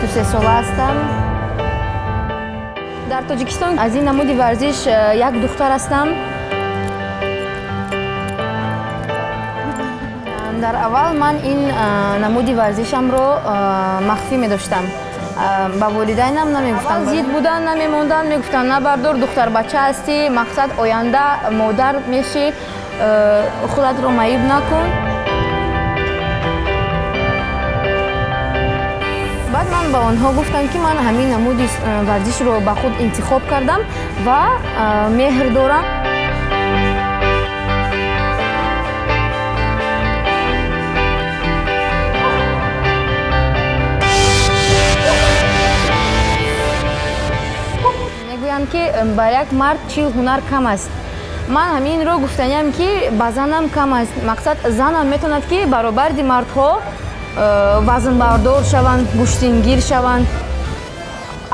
23 сола ҳастам. Дар Тоҷикистон аз ин намуди варзиш як духтар ҳастам. Дар аввал ман ин намуди варзишамро махфӣ медоштам. Ба волидайнам намегуфтам. Зид будан, намемондан, мегуфтам набардор, духтарбача ҳастӣ, мақсад оянда модар мешӣ, худатро маъюб накун. Баъд ман ба онҳо гуфтам, ки ман ҳамин намуди варзишро ба худ интихоб кардам ва меҳр дорам. Мегӯянд, ки ба як мард 40 ҳунар кам аст. Ман ҳаминро гуфтаниям, ки ба занам кам аст. Мақсад, занам метавонад, ки баробарди мардҳо вазнбардор шаванд, гӯштингир шаванд.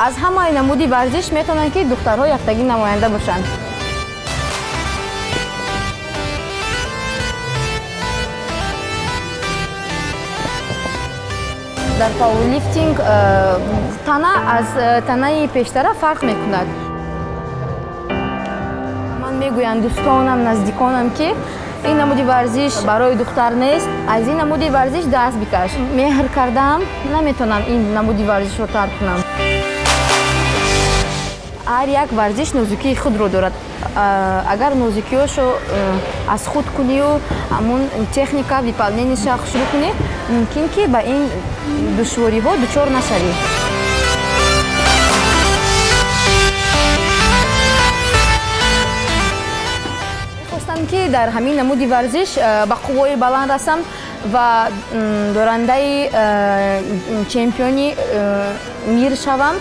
Аз ҳамаи намуди варзиш метавонанд, ки духтарҳо яктагӣ намоянда бошанд. Дар пауэрлифтинг тана аз танаи пештара фарқ мекунад. Ман мегӯям дӯстонам, наздиконам, ки ин намуди варзиш барои духтар нест, аз ин намуди варзиш даст бикаш. Меҳр кардам, наметавонам ин намуди варзишро тарк кунам. Ҳар як варзиш нозукии худро дорад. Агар нозукиҳошо аз худ кунию ҳамун техника выполнениеша шурӯъ кунӣ, мумкин ки ба ин душвориҳо дучор нашавӣ. Мехостам, ки дар ҳамин намуди варзиш ба қуввои баланд расам ва дорандаи чемпиони мир шавам.